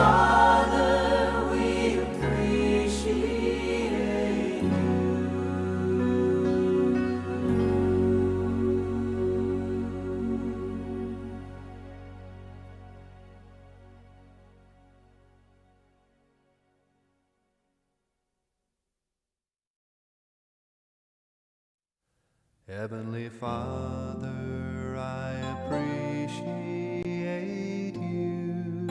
Father, we appreciate you. Heavenly Father, I appreciate you.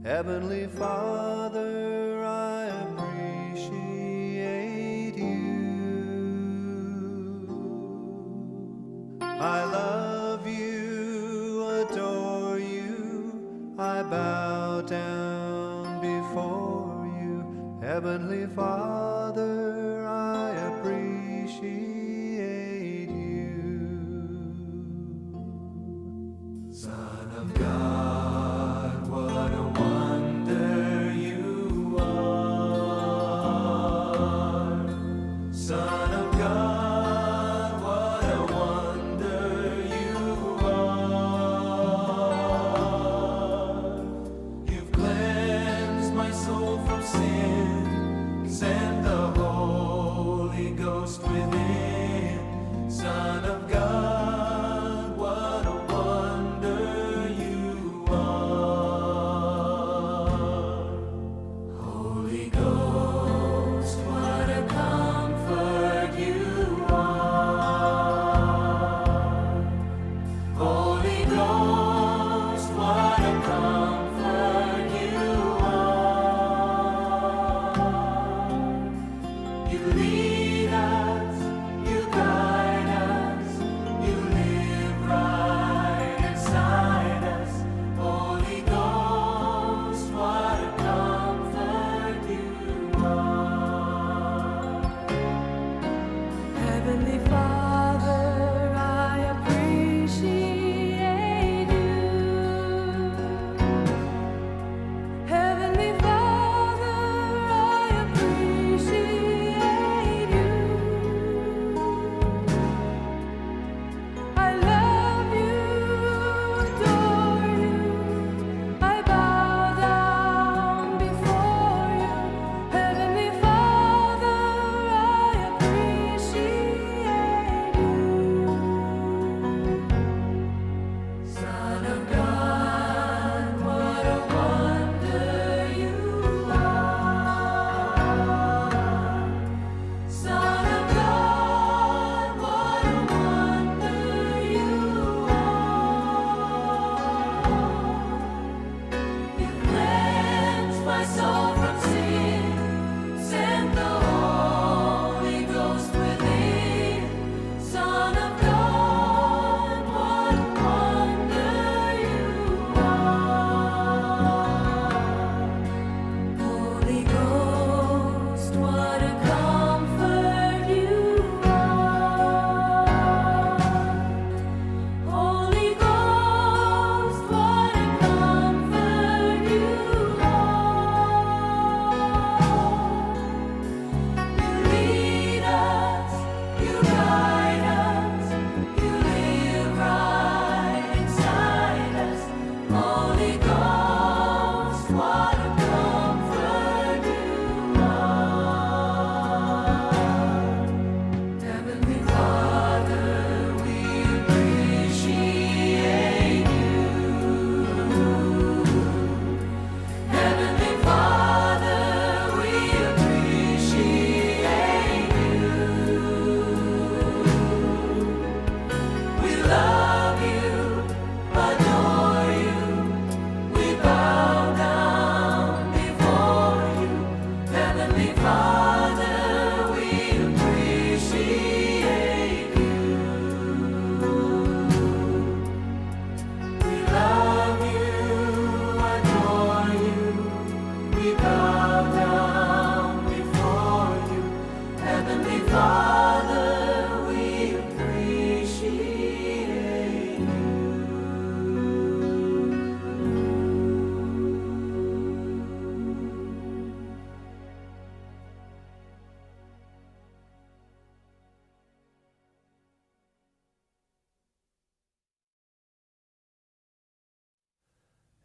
Heavenly Father, I appreciate you. I love you, adore you, I bow down before you. Heavenly Father, I appreciate you. Son of God, what a wonder you are. Son of God, what a wonder you are. You've cleansed my soul from sin, sent the Holy Ghost within. Son of God, what a wonder you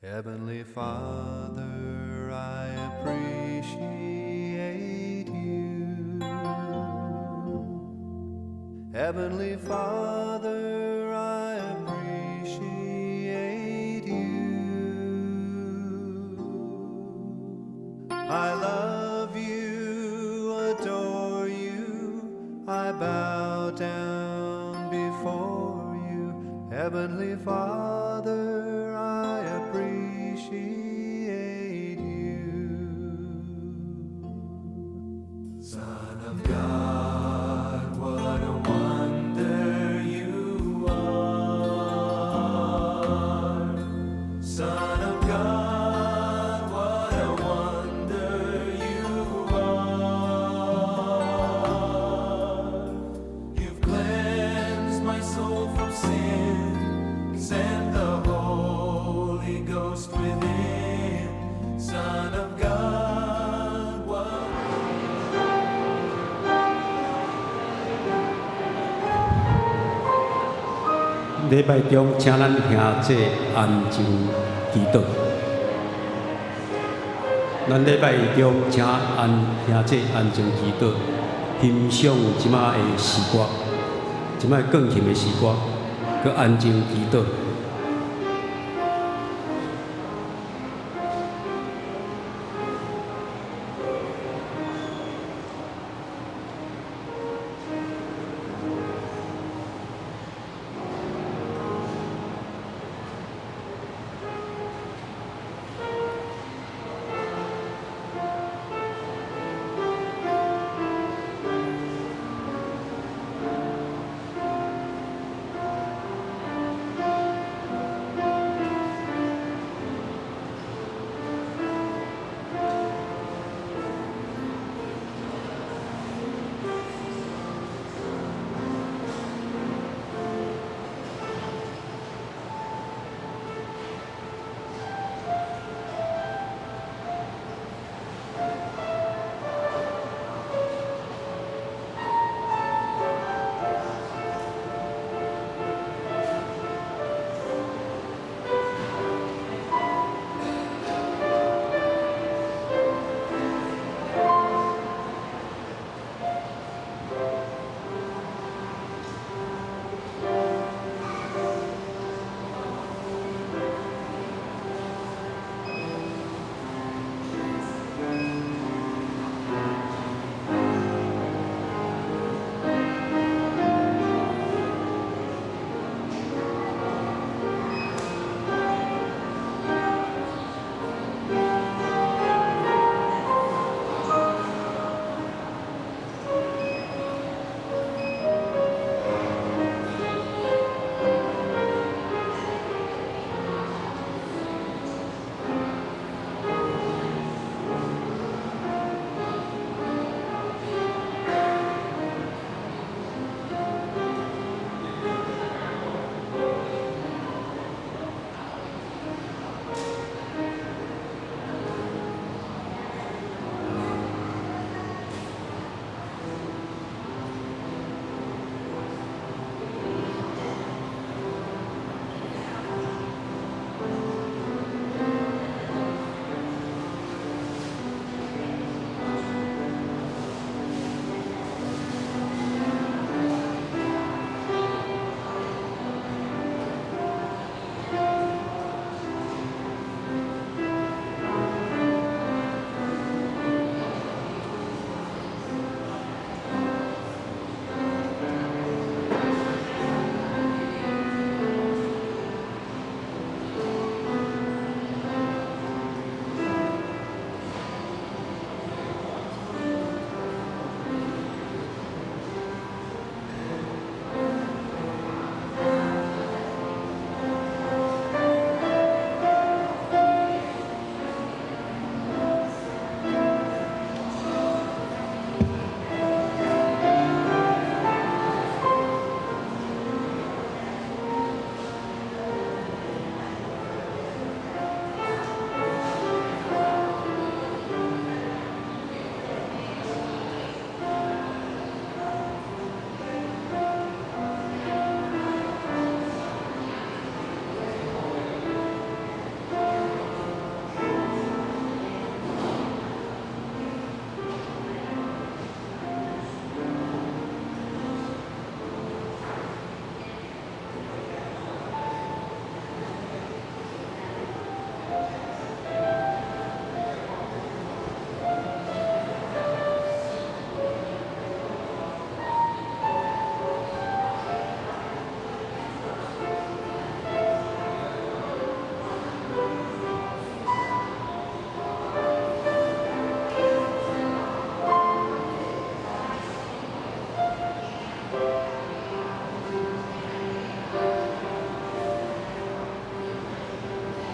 Heavenly Father, I appreciate you. Heavenly Father, I appreciate you. I love you, adore you, I bow down before you. Heavenly Father, I appreciate you. Son of God, what a wonder you are. Son of God, what a wonder you are. You've cleansed my soul from sin, sent the Holy Ghost within. Son of God, what 禮拜中，請咱兄弟安靜祈禱。咱禮拜中，請安兄弟安靜祈禱，欣賞這擺的詩歌，這擺鋼琴的詩歌，閣安靜祈禱。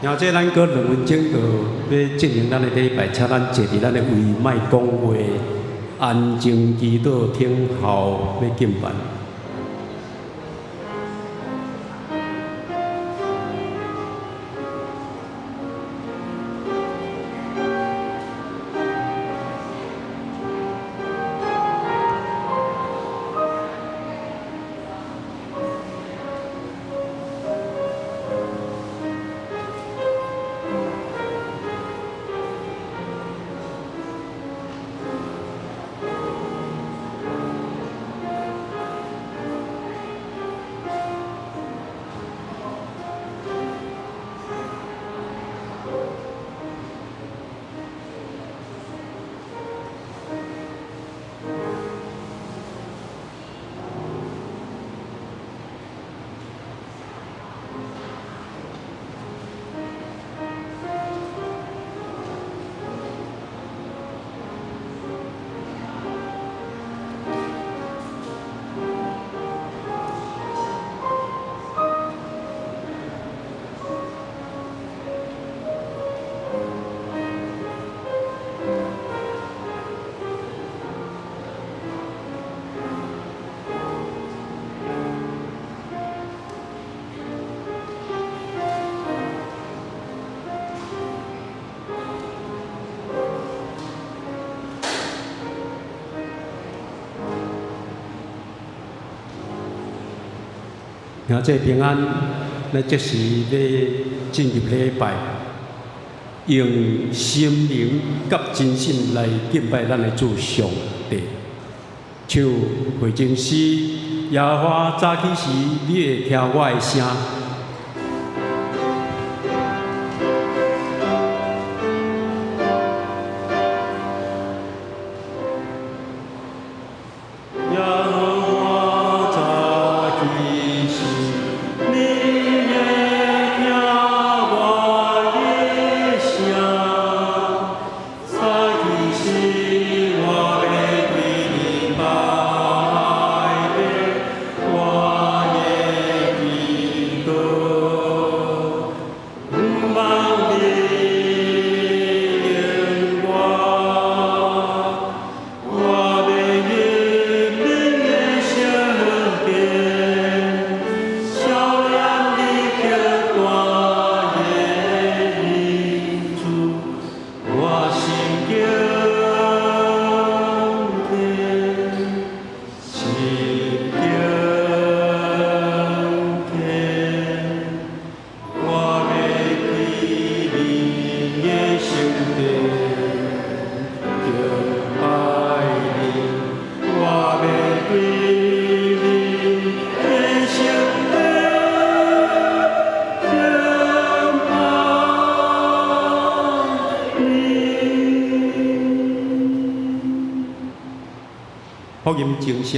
兄弟，咱閣2分鐘就欲進行咱的禮拜，請咱坐佇咱的位，莫講話，安靜祈禱，聽候欲敬拜。兄弟平安，咱這時欲進入禮拜，用心靈佮真心來敬拜咱的主上帝。唱回應詩，耶和華早起時，你會聽我的聲。耶和華早起時，你會聽我的聲。早起時，我欲對你拜禮，我的祈禱，毋茫你應我，我欲入你的聖殿，數念你極大的恩慈，我心敬虔，心敬虔，我欲歸你的聖殿，敬拜你，我欲歸你的聖殿，敬拜你。福音靜聲。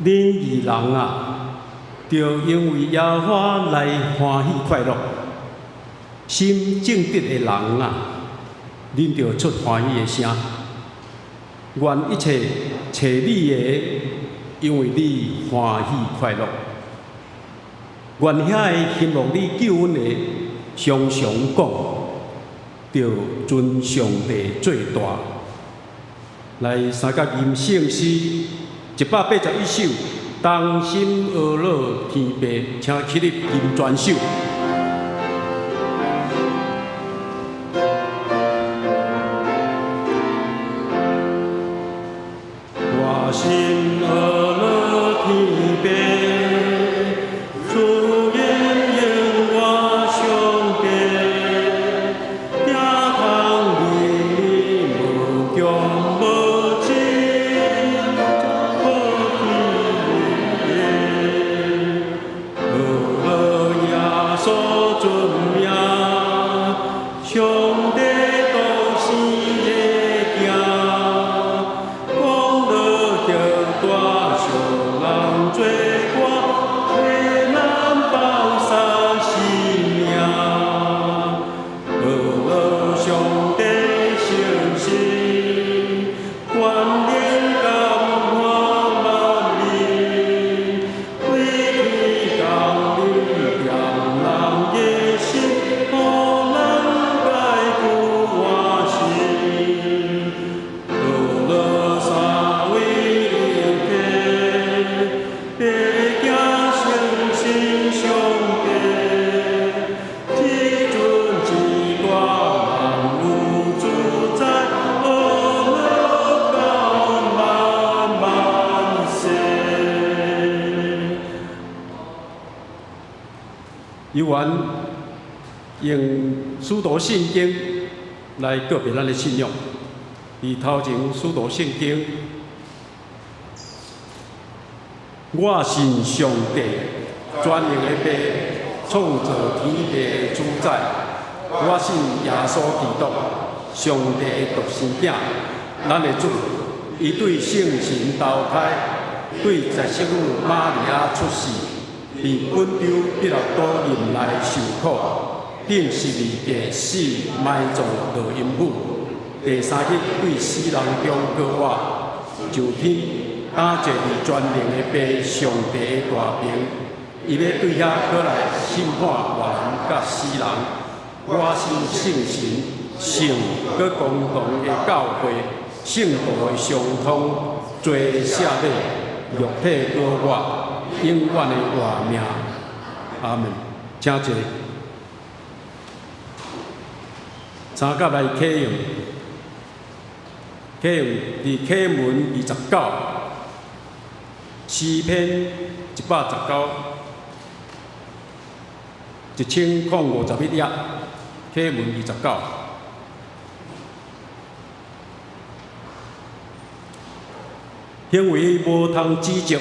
恁義人啊，著因為耶和華來歡喜快樂；心正直的人啊，恁著出歡喜的聲。願一切揣你的，因為你歡喜快樂。願遐个欣慕你救恩的，常常講，著尊上帝做大。來三甲吟聖詩181首，同心阿樂天父，請起立吟全首。我心阿樂天父，主應允我上帝，聽通你無窮無盡，好天阿樂耶穌尊名，上帝獨生的囝。講落叫大小人做歌，為咱報殺性命。阿樂上帝誠實，權能甘滿萬民，對天降臨惦人的心，予人解救活心。阿樂三位一體，白行誠信上帝，至尊至大萬有主宰，阿樂到萬萬世。猶原用使徒信經來告別咱的信仰。佇頭前使徒聖經，我信上帝，全能的父，創造天地的主宰。我信耶穌基督，上帝的獨生囝，咱的主。伊對聖神投胎，對十聖女瑪利亞出世，佇本丟彼拉多任內受苦，釘十字架死，埋葬落陰府。第三日對死人中復活，上天，擔坐佇全能的父上帝的大爿，伊欲對遐閣來審判活人佮死人。我信聖神、聖閣公同的教會，聖徒的相通，罪赦免，肉體閣活，永遠的活命。阿門。請坐。三甲來啟用，啟用佇啟文29，詩篇119，1051頁，啟文29。行為無通指責，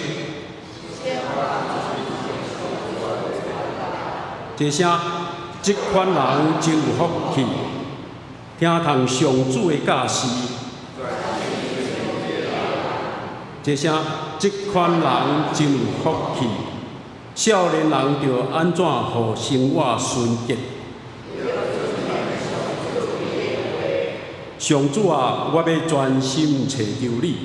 這聲，這款人真有福氣，聽通上主的教示。這聲，這款人真有福氣，少年人著按怎予生活純潔？上主啊，我欲專心揣求你，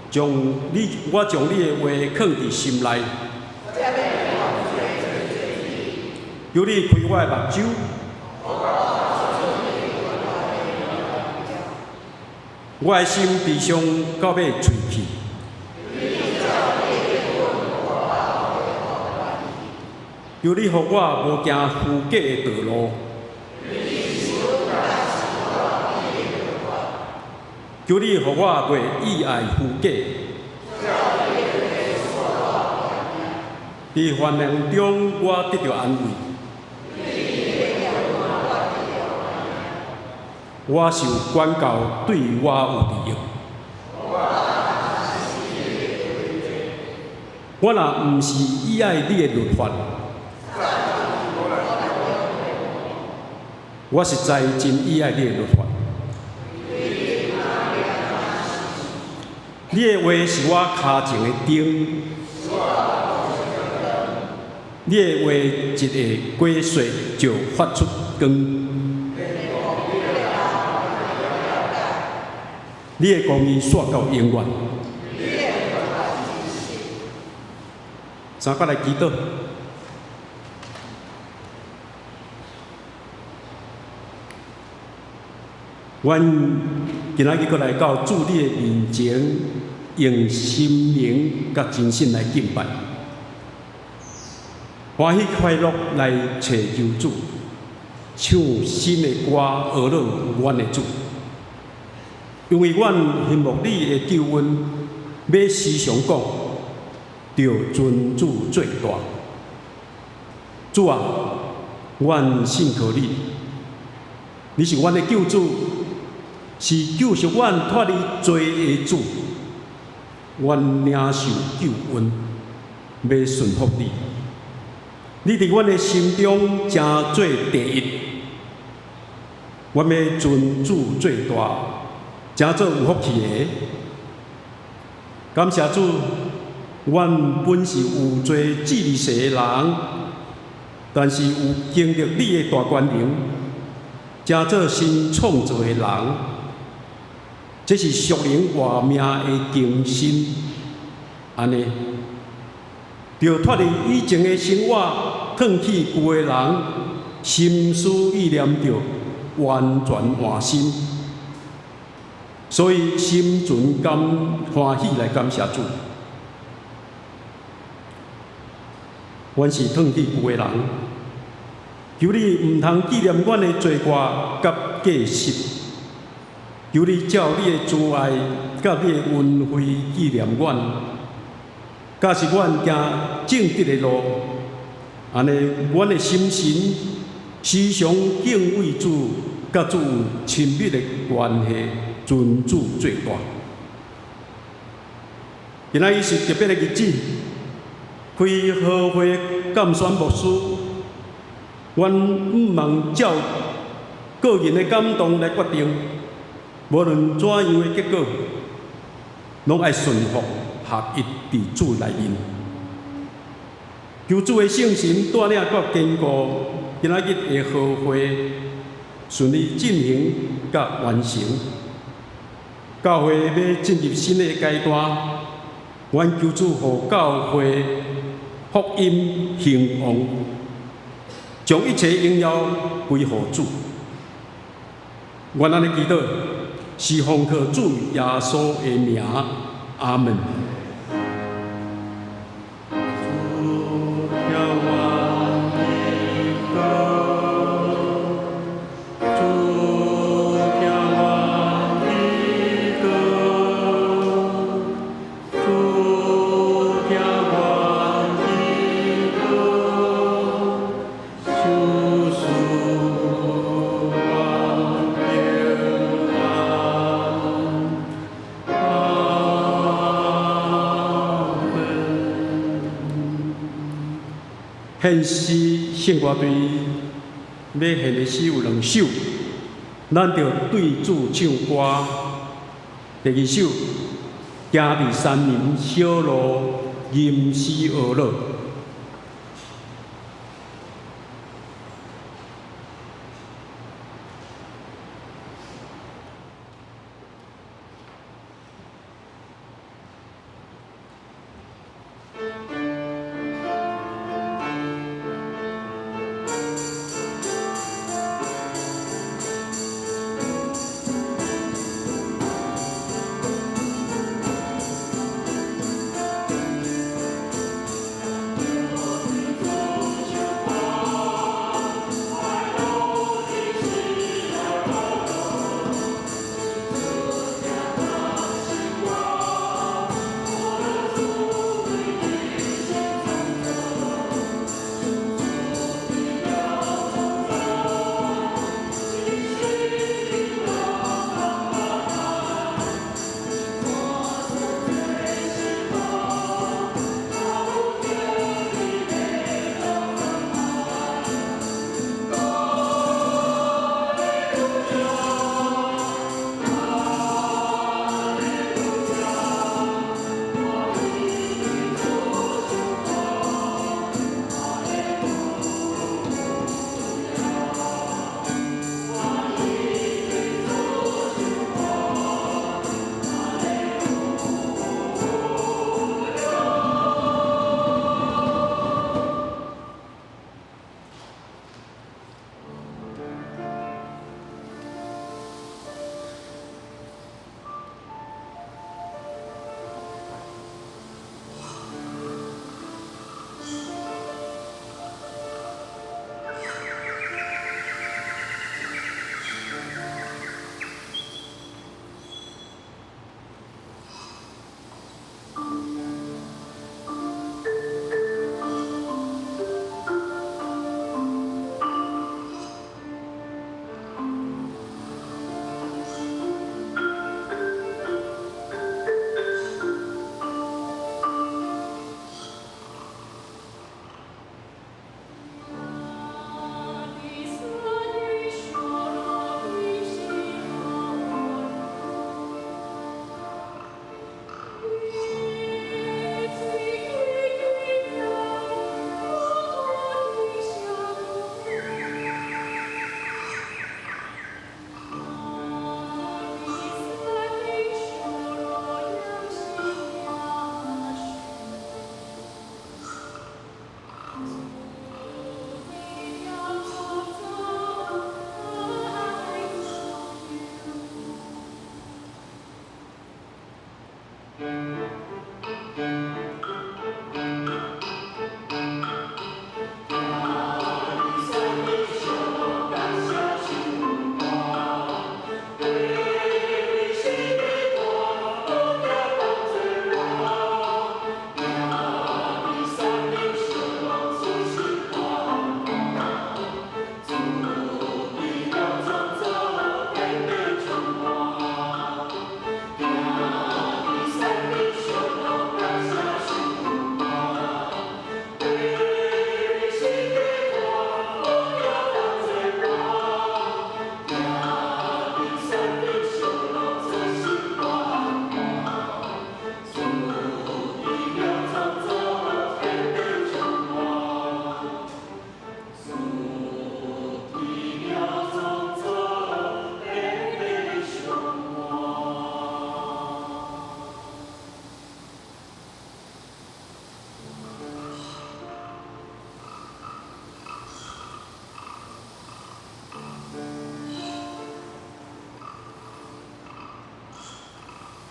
將你我將你的話囥佇心內，求你開我的目睭，我的心悲傷到欲碎去。求你予我無行虛假的道路，求你予我袂意愛虛假。佇患難中，我得著安慰。我受管教，對我有利益。我若毋是意愛你的律法，我實在真意愛你的律法。你的話是我跤前的燈，你的話一下過雪就發出光。你的公義煞到永遠。三個來祈禱。阮今仔日閣來到主你的面前，用心靈佮真心來敬拜，歡喜快樂來尋求主，唱新的歌，呵咾阮的主。因為阮欣慕你的救恩，欲時常講，著尊主做大。主啊，阮信靠你，你是阮的救主，是救贖阮脫離罪的主。阮領受救恩，欲順服你。你佇阮的心中成做第一，阮欲尊主做大，成做有福氣的。感謝主，阮本是有罪智利世的人，但是有經歷你的大權能，成做新創造的人。這是屬靈活命的更新，按呢，著脫離以前的生活，褪去舊的人，心思意念著完全換新，所以心存感歡喜來感謝主。阮是褪去舊的人，求你毋通紀念阮的罪過佮過失。求你照你的慈愛佮你的恩惠紀念阮，教示阮行正直的路，按呢，阮的心神時常敬畏主，佮主有親密的關係，尊主做大。今仔日是特別的日子，開和會監選牧師，阮向望照個人的感動來決定。無論怎樣的結果，攏愛順服合一佇主內面。求主的聖神帶領佮堅固，今仔日的和會順利進行佮完成。教會欲進入新的階段，阮求主予教會福音興旺，將一切榮耀歸予主。阮按呢祈禱，是奉靠主耶穌的名，阿門。主聽阮祈禱，主聽阮祈禱，主聽阮祈禱，求賜阮平安。阿門。獻詩聖歌隊欲獻的詩有兩首，咱著對主唱歌。第二首，行佇山林小路，吟詩呵咾。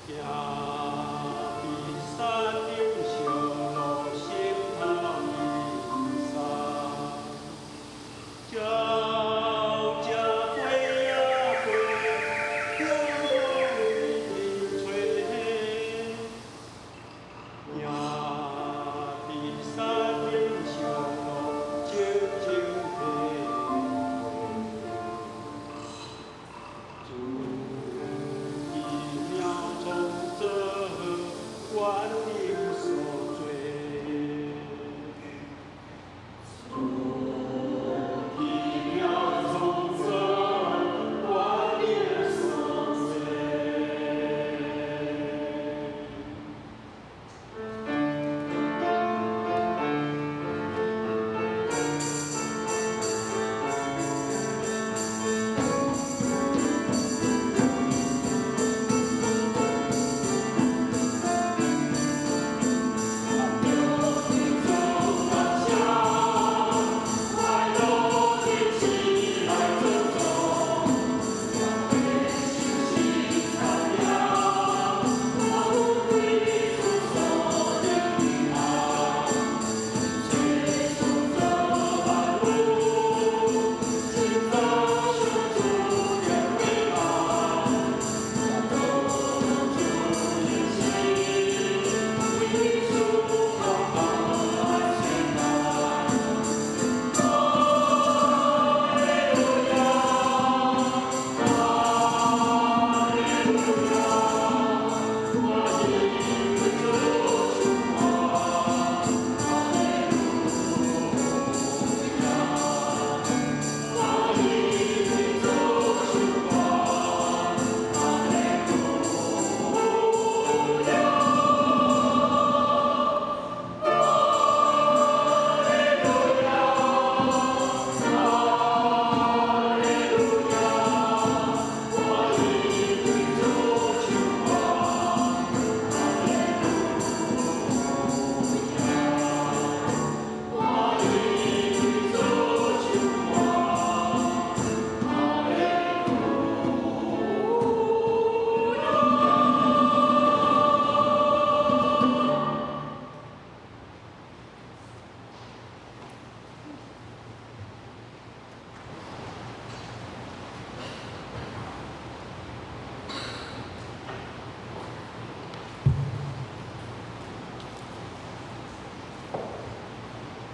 行佇山頂小路，心頭輕鬆。鳥只飛啊飛，風吹。行佇山頂小路，靜靜體會。主奇妙創造，萬有所做。主奇妙創造，萬有所做。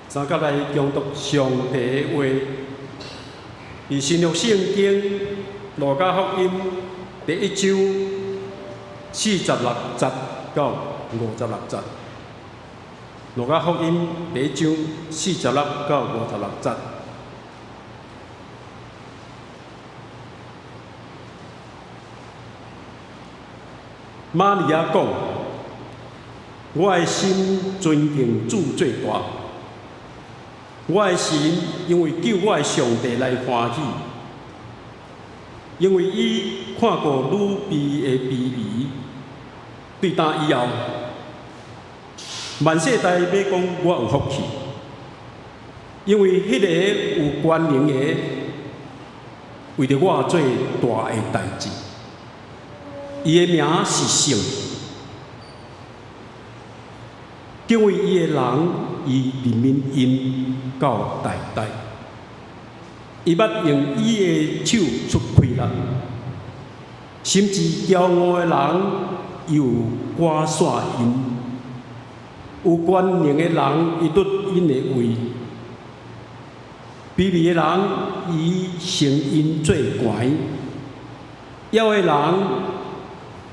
三甲來誦讀上帝的話，佇新約聖經路加福音第一章46節到56節。路加福音第一章46到56節。瑪利亞講：我的心尊敬主最大。我的心因為救我的上帝來歡喜，因為伊看顧女婢的卑微。對今以後，萬世代欲講我有福氣，因為彼個有權能的為著我做大的代誌，伊的名是聖。敬畏伊的人，伊憐憫𪜶到代代。伊捌用伊的手出氣力，心志驕傲的人，伊有趕散𪜶；有權能的人，伊奪𪜶的位；卑微的人，伊成𪜶做懸；枵的人，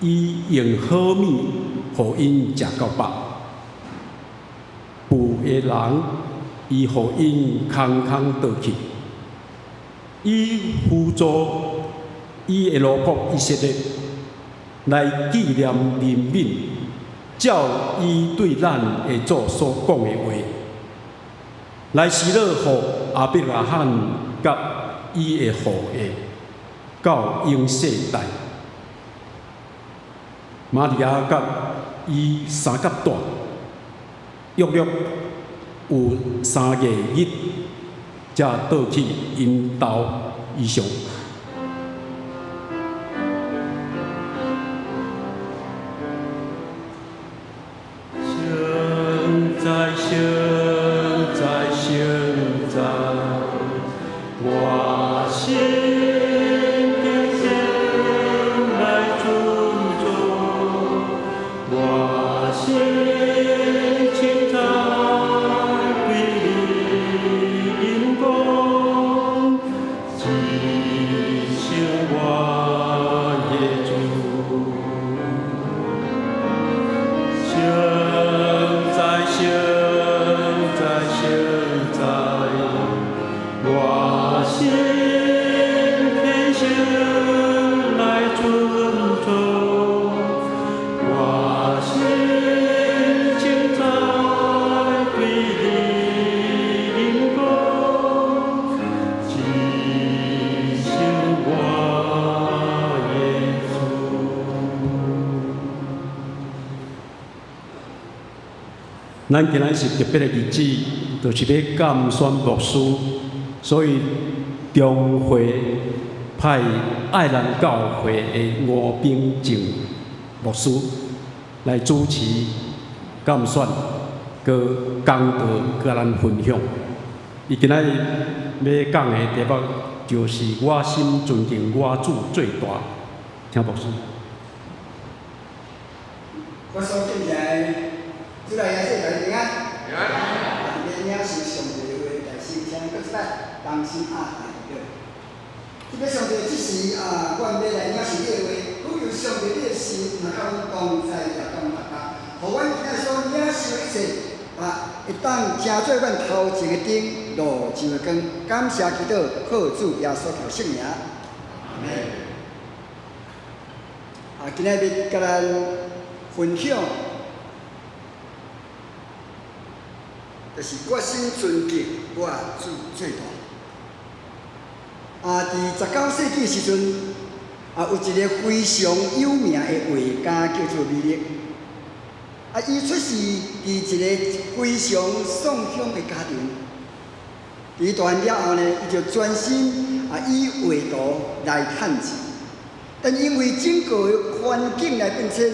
伊用好物予𪜶食到飽；富的人，伊予𪜶空空倒去。伊輔助伊的奴僕以色列來紀念憐憫，照伊對咱的祖所講的話，來施樂予亞伯拉罕佮伊的後裔到永世代。瑪利亞佮伊相佮蹛，約略有3個月，才倒去𪜶兜。以上。聖哉，聖哉，我心虔誠來尊崇，我心凊彩對你吟講，至聖我的主。聖哉，聖哉，聖哉，我心虔誠來尊崇，我心凊彩對你吟講，至聖我的主。咱今仔是特別的日子，就是欲監選牧師，所以中會派愛蘭教會的吳秉正牧師來主持監選，閣講道，佮咱分享。伊今仔欲講的題目就是「我心尊敬我主最大」，請牧師。我所敬重的主內耶穌大家平安。啊，佇咧領受上帝的話，大先請閣一擺同心合意來祈禱。特別上帝這時啊，阮欲來領受你的話，呼求上帝你的心，若佮阮同在也同大家，予阮今仔所領受的一切啊，會當成做阮頭前的燈，路上的光。感謝祈禱，靠主耶穌基督聖名。阿門。啊，今仔日共咱分享，就是我心尊敬我主最大。啊，佇19世紀時陣，啊，有一个非常有名的畫家叫做米勒。啊，伊出世佇一个非常喪鄉的家庭。佇大漢了後呢，伊就專心啊以畫圖來趁錢。但因為整個環境來變遷，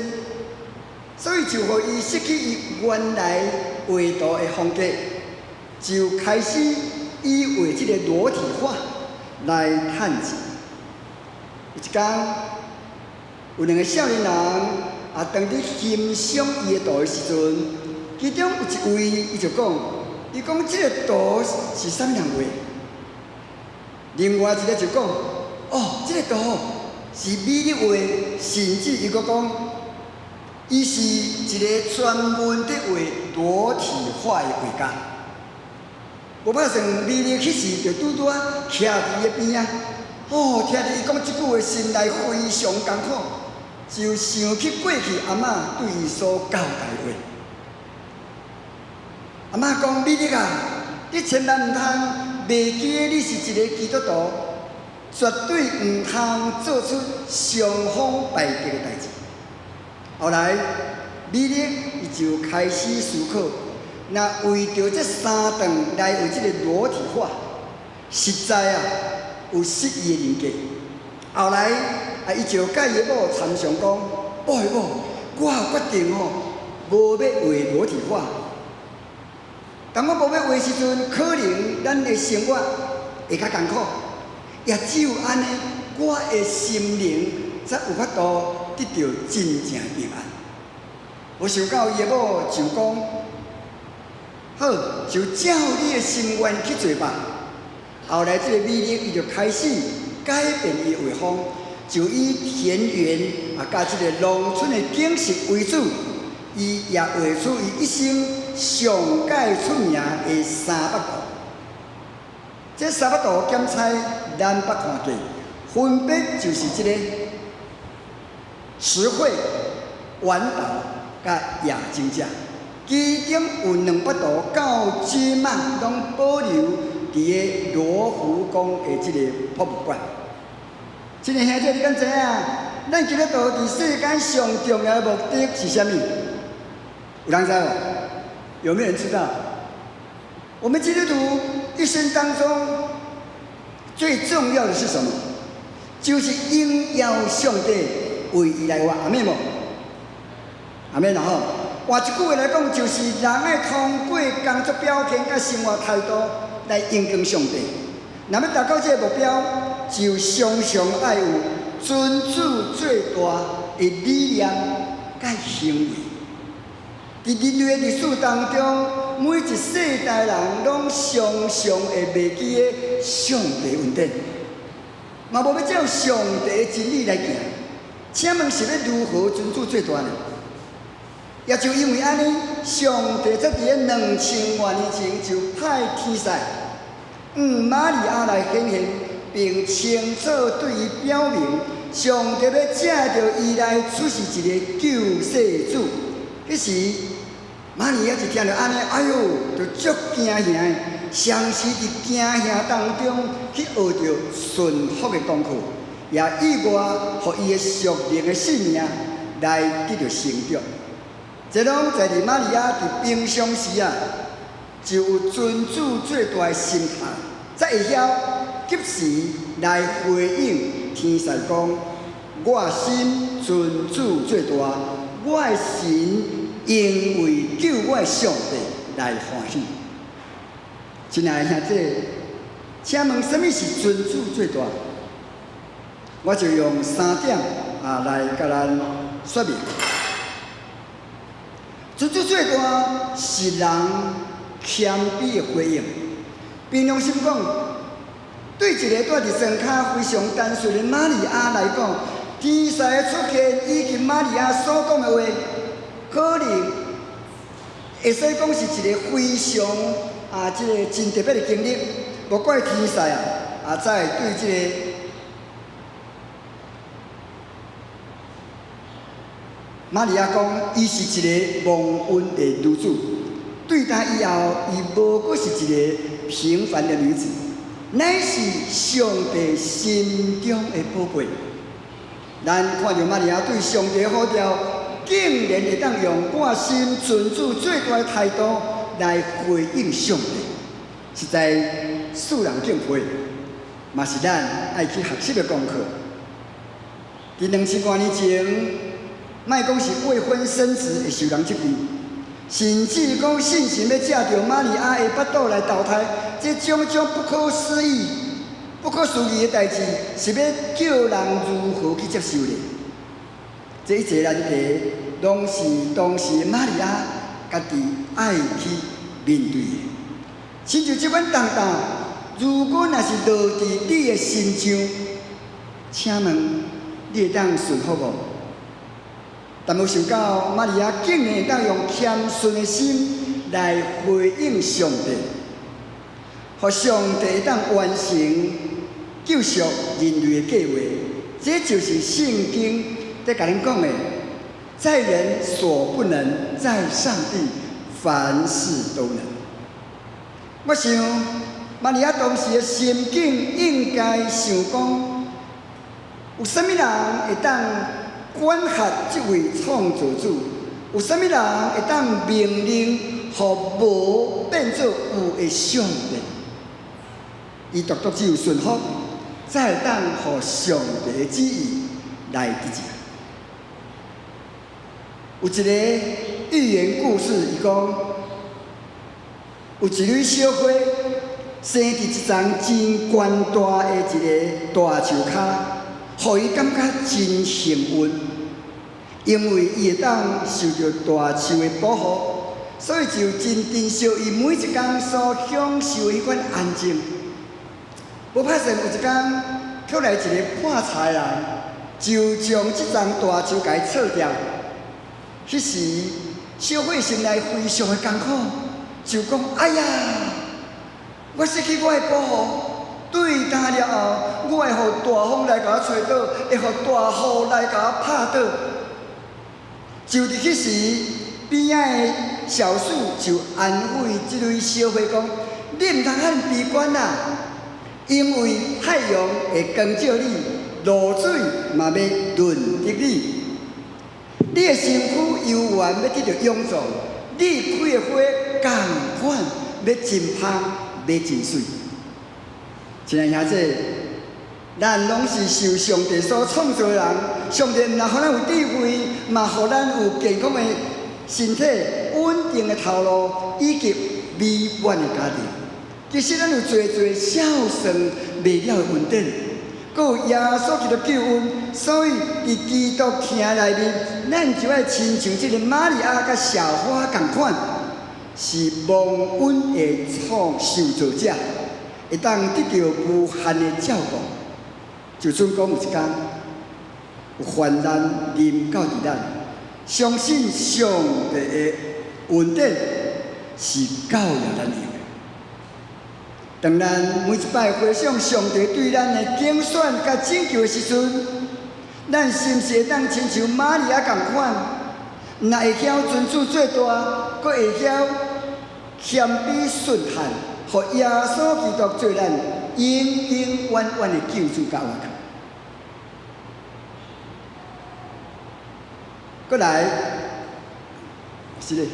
所以就予伊失去伊原來畫圖的風格，就開始以畫這個裸體畫來趁錢。有一工，有兩个少年人啊，當佇欣賞伊的圖的時陣，其中有一位伊就講：伊講這个圖是啥物人畫？另外一个就講：哦，這个圖是米勒畫，甚至伊閣講，伊是一个專門佇畫裸體畫的畫家。無拍算，米勒彼時就拄拄仔徛佇伊的邊仔，哦，聽著伊講這句話，心內非常艱苦，就想起過去阿嬤對伊所交代的話。阿嬤講：米勒啊，你千萬毋通袂記得你是一个基督徒，絕對毋通做出傷風敗德的代誌。後來，米勒伊就開始思考，若為著這三頓來畫這个裸體畫，實在啊有失伊的人格。後來啊，伊就佮伊的某參詳講：某的某，我決定吼，無欲畫裸體畫。當我無欲畫時陣，可能咱的生活會較艱苦，也只有按呢，我的心靈才有法度得著真正平安。無想到伊的某就講：好，就照你的心願去做吧。後來這个米勒伊就開始改變伊的畫風，就以田園啊，佮這个農村的景色為主，伊也畫出伊一生上蓋出名的三百圖。這三百圖檢猜咱捌看過，分別就是這个石繪、晚禱佮夜行者。其中有兩幅圖到這馬攏保留佇个羅浮宮的這个博物館。親愛兄弟，你敢知影？咱基督徒佇世間上重要的目的是啥物？有人知無？有沒有人知道？我們基督徒一生當中最重要的是什麼？就是榮耀上帝，為伊來活。阿們無？阿們啦吼。換一句話來講，就是人愛通過工作表現佮生活態度來榮光上帝。若欲達到這个目標，就常常愛有尊主做大的理念佮行為。佇人類的歷史當中，每一世代人攏常常會袂記得上帝恩典，嘛無欲照上帝的真理來行。請問是欲如何尊主做大呢？也就因為按呢，上帝才佇咧2000外年前就派天使向瑪利亞來顯現，並清楚對伊表明，上帝欲藉著伊來出世一个救世主。彼時，瑪利亞一聽著按呢，哎喲，就足驚嚇的，雙時佇驚嚇當中去學著順服的功課，也意外予伊的屬靈的性命來得著成長。這攏在佇瑪利亞佇平常時啊，就有尊主做大的心態，才會曉及時來回應天使講：我心尊主做大，我的神因為救我的上帝來歡喜。親愛的兄弟，請問啥物是尊主做大？我就用三點啊來共咱說明。尊主做大是人謙卑的回應。憑良心講，對一个蹛佇莊跤非常單純的瑪利亞來講，天使的出現以及瑪利亞所講的話，可能會使講是一个非常啊，這个真特別的經歷。無怪天使啊，啊，才會對這个瑪利亞講，伊是一个蒙恩的女子。對待以後，伊無閣是一个平凡的女子，乃是上帝心中的寶貝。咱看著瑪利亞對上帝呼召，竟然會當用我心尊主做大的態度來回應上帝，實在使人敬佩，嘛是咱愛去學習的功課。佇2000外年前，莫講是未婚生子會受人責備，甚至講聖神欲藉著瑪利亞的腹肚來投胎，這種種不可思議、不可思議的代誌，是欲叫人如何去接受呢？這一切難題，攏是當時瑪利亞家己愛去面對的。親像這款重擔，如果若是落佇你的身上，請問你會當順服無？但無想到，瑪利亞竟然會當用謙遜的心來回應上帝，予上帝會當完成救贖人類的計劃。這就是聖經佇共咱講的，在人所不能，在上帝凡事都能。我想，瑪利亞當時的心境應該想講，有啥物人會當管轄這位創造主？有啥物人會當命令予無變做有的上帝？伊獨獨只有順服，才會當予上帝的旨意來得成。有一个寓言故事，伊講有一蕊小花生佇一叢真懸大的一个大樹跤，予伊感覺真幸運，因為伊會當受著大樹的保護，所以就真珍惜伊每一工所享受彼款安靜。無拍算有一工，卻來一个破柴人，就將這叢大樹共伊鑿掉。彼時，小花心內非常的艱苦，就講：哎呀，我失去我的保護，對今了後，我會予大風來共我吹倒，會予大雨來共我拍倒。就佇彼時，邊仔的小樹就安慰這蕊小花講：你毋通遐爾悲觀啦，因為太陽會光照你，露水嘛欲潤澤你。你的身軀猶原欲得著勇壯，你開的花仝款欲真芳，欲真媠。親愛兄弟，咱攏是受上帝所創造的人，上帝毋但予咱有智慧，嘛予咱有健康的身體穩定的頭路以及美滿的家庭。其實咱有濟濟數算袂了的恩典，閣有耶穌基督救恩，所以佇基督聽內面，咱就愛親像這个瑪利亞佮夏娃仝款，是蒙恩的創受造者，會當得著無限的照顧。就算講有一工有患難臨到佇咱，相信上帝的恩典是夠了咱用的。當咱每一擺回想上帝對咱的揀選佮拯救的時陣，咱是毋是會當親像瑪利亞仝款，毋但會曉尊主做大，閣會曉謙卑順服，予耶穌基督做咱永永遠遠的救主佮倚靠。閣來，是咧。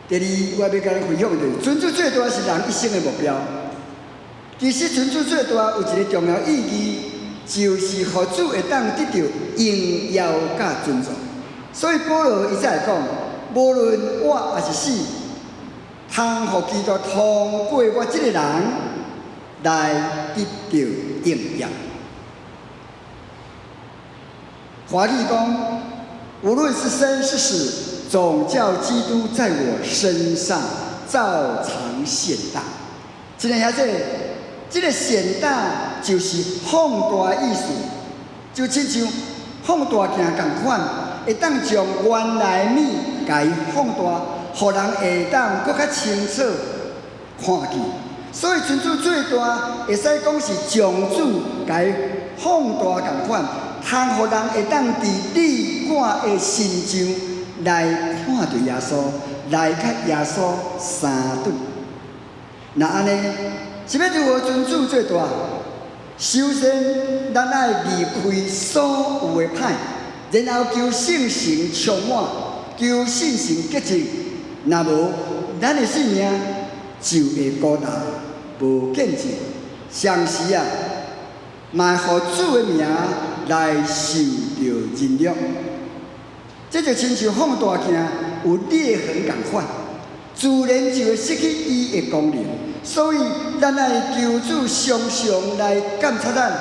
第二，我欲共咱分享的就是，尊主做大是人一生的目標。其實尊主做大有一个重要意義，就是予主會當得著榮耀佮尊重。所以保羅伊才會講，無論活抑是死，通予基督通過我這个人來得著榮耀。華語講，無論是生是死，總叫基督在我身上照常顯大。親愛兄弟，這个顯大就是放大的意思，就親像放大鏡仝款，會當將原來物共伊放大，予人會當閣較清楚看見。所以尊主做大，會使講是將主共伊放大仝款，通予人會當佇你我的身上來看著耶穌，來佮耶穌相對。若按呢，是欲如何尊主做大？首先，咱愛離開所有的歹，然後求聖神充滿，求聖神潔淨。若無，咱的性命就會孤單、無見證。同時啊，嘛會予主的名來受著人辱。這就親像放大鏡有裂痕仝款，自然就會失去伊的功能。所以，咱愛求主常常來監察咱、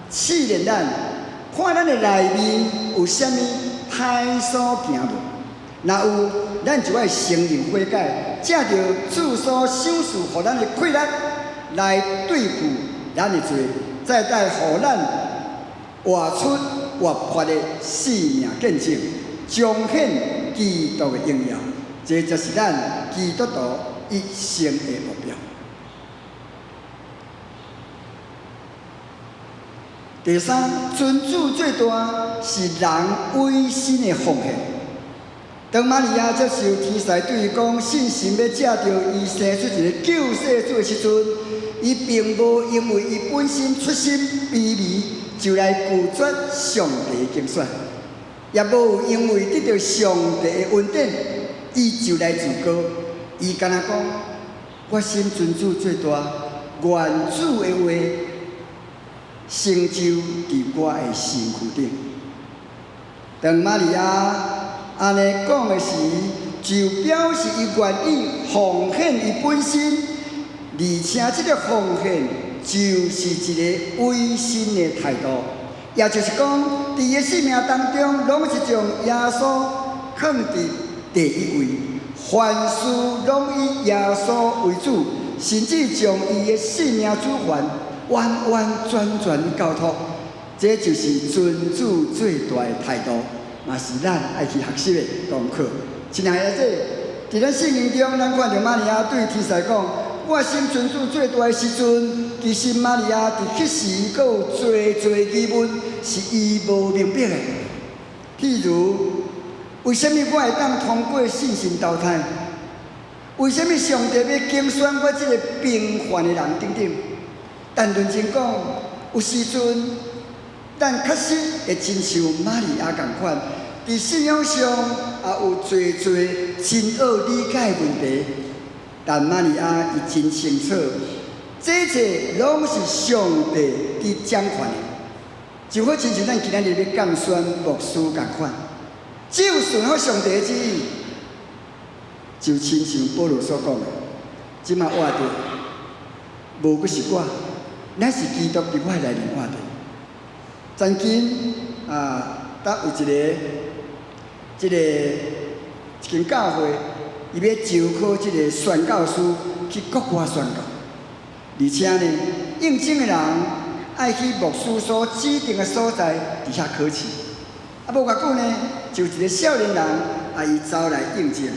試煉咱，看咱的內面有啥物歹所行無。若有，咱就愛承認悔改，藉著主所賞賜予咱的氣力來對付咱的罪，再帶予咱活出活潑的生命見證，彰顯基督的榮耀。這就是咱基督徒一生的目標。第三，尊主做大是人委身的奉獻。當瑪利亞接受天使對伊講，聖神欲藉著伊生出一个救世主的時陣，伊並無因為伊本身出身卑微就來拒絕上帝的揀選，也無因為得著上帝的恩典，伊就來自高。伊敢若講，我心尊主做大，願主的話成就佇我的身軀頂。當瑪利亞按呢講的時，就表示伊願意奉獻伊本身，而且這个奉獻就是一个委身的態度，也就是講，佇伊的生命當中，攏是將耶穌放佇第一位，凡事攏以耶穌為主，甚至將伊的生命主權完完全全交託，這就是尊主做大的態度，嘛是咱愛去學習的功課。親愛的姊，佇咱聖經中，咱看著瑪利亞對天使講：我心尊主做大的時陣，其實瑪利亞佇彼時閣有濟濟疑問，是伊無明白的。譬如，為啥物我會當通過聖神投胎？為啥物上帝欲揀選我這个平凡的人等等？但認真講，有時陣咱確實會親像瑪利亞仝款，佇信仰上也有濟濟真愛理解的問題。但瑪利亞伊真清楚，這一切攏是上帝佇掌權的。就好親像咱今仔日欲降選牧師仝款，只有順服上帝的旨意，就親像保羅所講的，這馬活著，無閣是我，乃是基督佇我內面活著。曾經啊，搭有一个，這个一間教會，伊欲招考這个宣教師去國外宣教，而且呢，應徵的人愛去牧師所指定的所在佇遐考試。啊，無偌久呢，就一个少年人啊，伊走來應徵。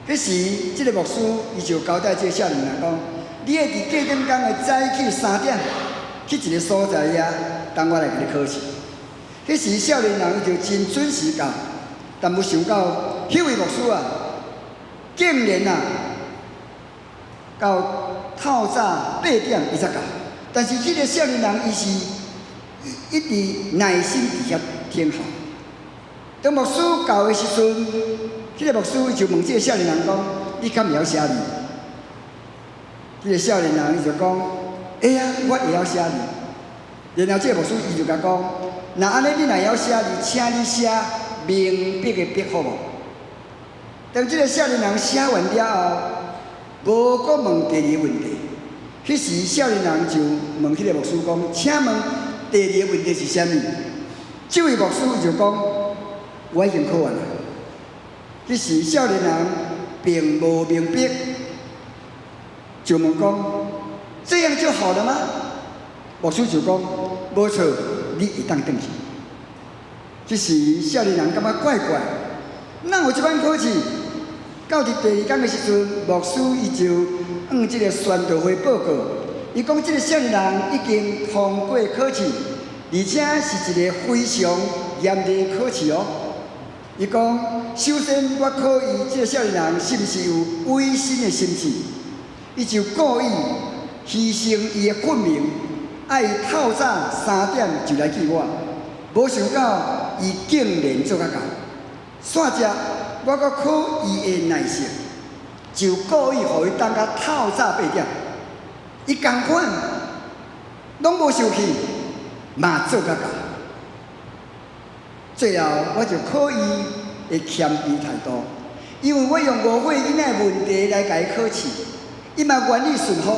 彼時，這个牧師伊就交代這个少年人講：你會佇隔點工的早起3點，去一个所在遐，等我來共你考試。彼時少年人伊就真準時到，但無想到，彼位牧師啊，竟然啊，到透早8點伊才到。但是彼个少年人伊是一直耐心佇遐等候。當牧師到的時陣，彼个牧師伊就問這个少年人講：你敢會曉寫字？彼个少年人伊就講：會啊，我會曉寫字。然後這个牧師伊就共講：若按呢，你若會曉寫字，請你寫明筆的筆好無？當這个少年人寫完了後，無閣問第二个問題。彼時少年人就問彼个牧師講：請問第二个問題是啥物？這位牧師就講：我已經考完了。彼時少年人並無明白，就問講：這樣就好了嗎？牧師就講：無錯，你會當轉去。這時少年人感覺怪怪，哪有這款考試？到佇第二工的時陣，牧師伊就向這个宣道會報告，伊講這个少年人已經通過考試，而且是一个非常嚴厲的考試哦。伊講，首先我考伊這个少年人是毋是有委身的心志，伊就故意犧牲伊的困眠，愛伊透早3點就來見我，無想到伊竟然做甲到。煞接我閣考伊的耐性，就故意予伊等到透早8點，伊仝款攏無受氣，嘛做甲到。最後我就考伊的謙卑態度，因為我用5歲囡仔的問題來共伊考試，伊嘛願意順服。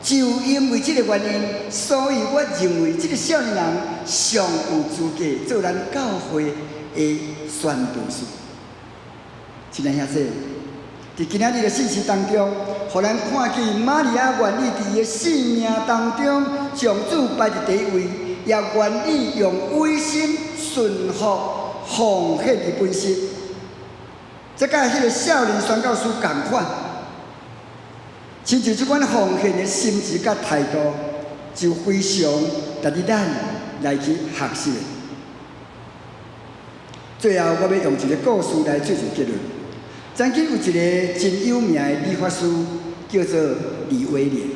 就因為這个原因，所以我認為這个少年人上有資格做咱教會的宣道士。親愛兄弟，佇今仔日的信息當中，予咱看見瑪利亞願意佇伊的生命當中將主擺佇第一位，也願意用委身順服奉獻伊本身。這佮彼个少年宣教師仝款，親像這款奉獻的心志佮態度，就非常值得咱來去學習的。最後，我欲用一个故事來做一個結論。曾經有一个真有名的理髮師，叫做李威廉。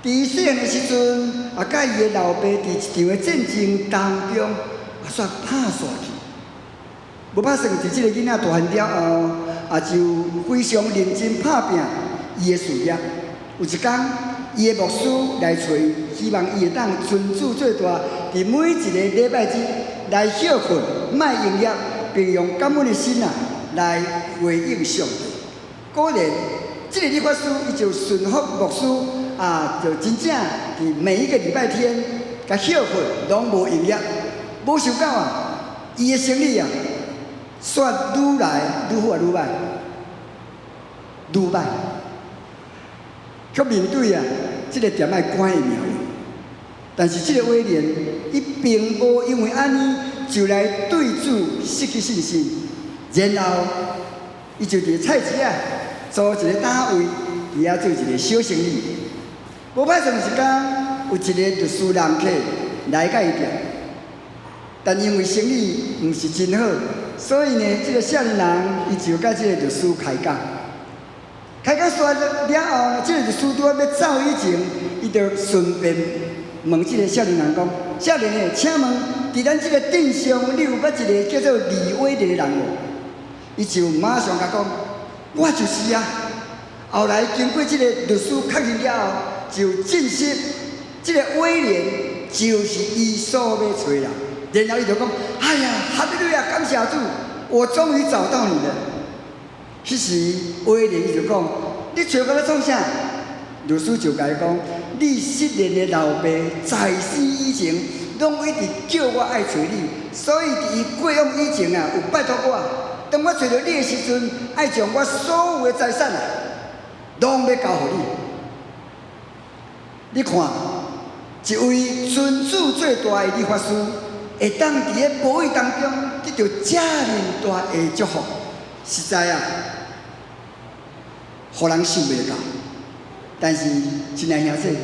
佇伊細漢的時陣，啊，佮伊的老爸佇一場的戰爭當中，啊，煞拍散去。無拍算，佇這个囡仔大漢了後，啊，就非常認真拍拚伊的事業。有一工，伊的牧師來揣伊，希望伊會當尊主做大，佇每一个禮拜日來歇睏，莫營業，並用感恩的心啊來回應上帝。果然，這个理髮師伊就順服牧師啊，就真正佇每一個禮拜天，共歇睏，攏無營業。無想到啊，伊的生意啊，煞愈來愈好啊，愈歹，愈歹。卻面對啊，這个店仔關的命運。但是這个威廉，伊並無因為按呢就來對主失去信心，然後伊就佇菜市仔租一个單位，佇遐做一个小生意。無歹算一工，有一个律師人客來佮伊店，但因為生意毋是真好，所以呢，這个少年人伊就佮這个律師開講。開講煞了後呢，這个律師拄仔欲走以前，伊就順便問這个少年人講：少年的，請問佇咱這个鎮上，你有捌一个叫做李威廉的人無？伊就馬上共講：我就是啊。後來經過這个律師確認了後，就證實這个威廉就是伊所欲揣的人。然後伊就講：哎呀，哈利路亞，感謝主，我終於找到你了。彼時威廉伊就講：你揣我咧創啥？律師就共伊講：你失聯的老爸在死以前，攏一直叫我愛揣你，所以佇伊過往以前啊，有拜託我，當我揣著你的時陣，愛將我所有的財產啊，攏欲交予你。你看，一位尊主做大的理髮師，會當佇咧無意當中得著遮爾大的祝福，實在啊，予人想袂到。但是，親愛兄弟，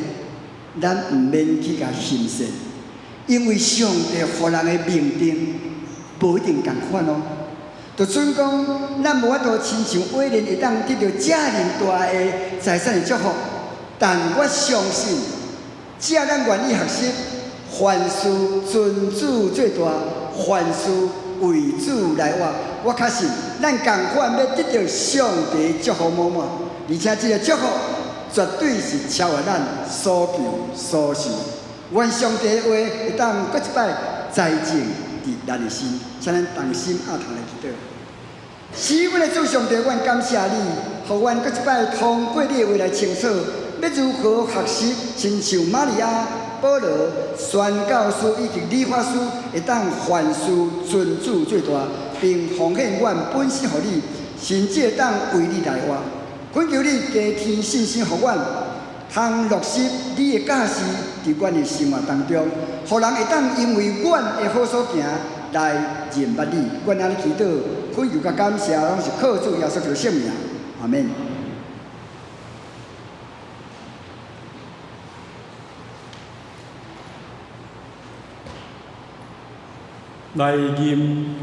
咱毋免去共欣羨，因為上帝予人的命定無一定仝款哦。就準講，咱無法度親像威廉會當得著遮爾大的財產的祝福，但我相信，只要咱願意學習，凡事尊主做大，凡事為主來活，我確信咱仝款欲得著上帝祝福滿滿，而且這個祝福絕對是超越咱所求所想。願上帝的話會當閣一擺栽種佇咱的心，請咱同心合頭來祈禱。是阮的主上帝，阮感謝你，予阮閣一擺通過你的話來清楚，欲如何學習，親像瑪利亞、保羅、宣教師以及理髮師，會當凡事尊主做大，並奉獻阮本身予你，甚至會當為你來活。懇求你加添信心予阮，通落實你的教示佇阮的生活當中，予人會當因為阮的好所行來認捌你。阮按呢祈禱，懇求佮感謝，攏是靠主耶穌基督聖名，阿們。來吟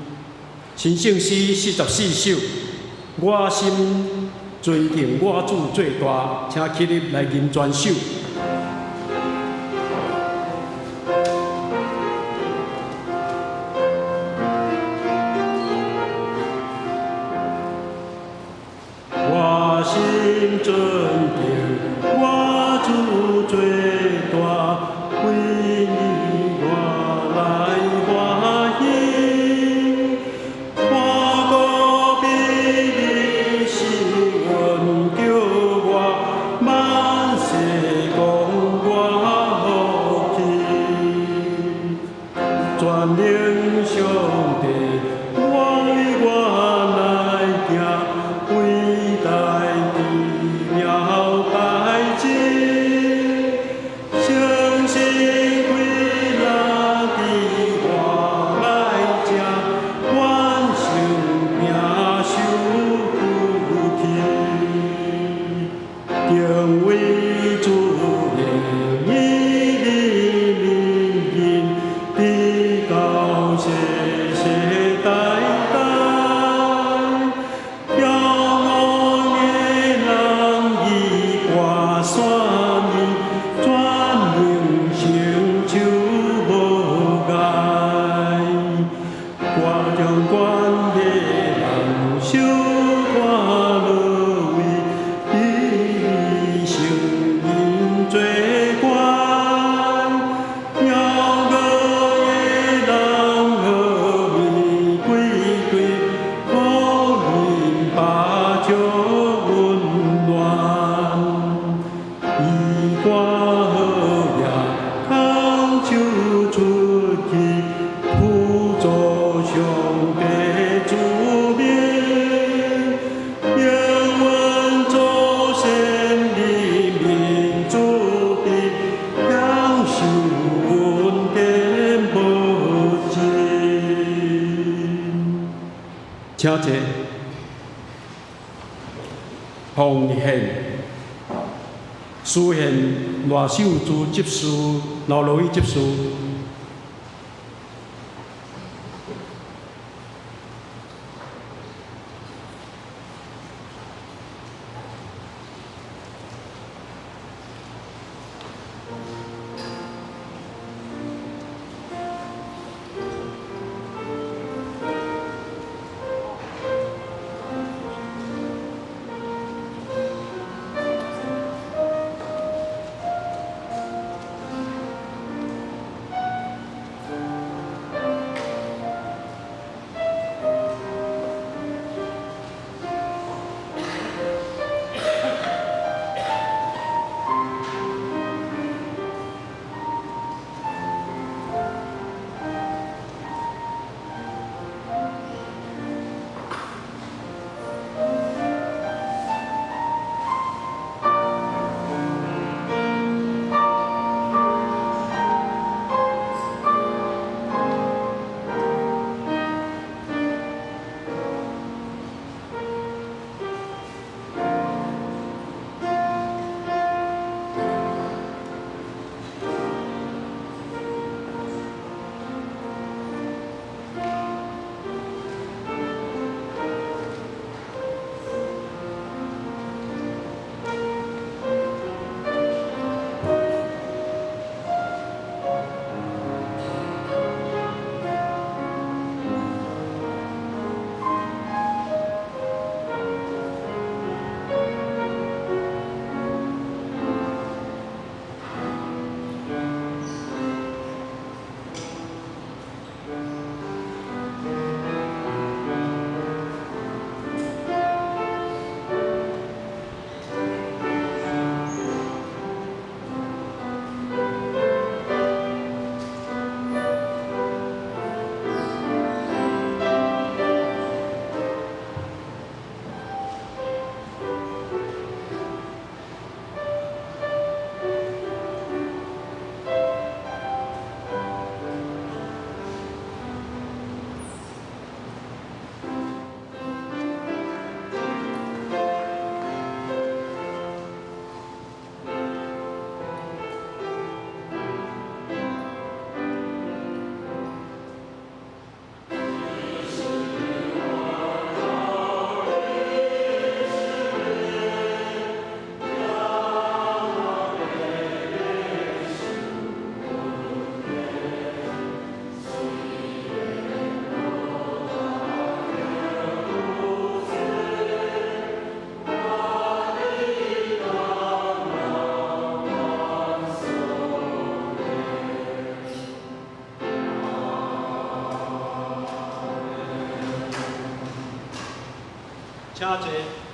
新聖詩44首，我心尊敬我主做大，請起立來吟全首。我心尊敬我主做大，為你我來歡喜。我高比你是恩救我，萬世講我福氣。全能上帝，我為我來行，偉大奇妙代誌，相信歸來佇我來這，願生命受苦氣，敬畏主的義利民人，直到世世代代。驕傲的人伊掛山伊，全能成就無礙。我將管的人小看落位，比聖人做官。驕傲的人何物歸對，予人把酒溫暖。伊掛好也空手出去，輔助上帝子民，永遠祖先人民慈悲，享受恩典無盡。請坐。奉獻，司獻賴秀珠執事、劉羅伊執事。請坐。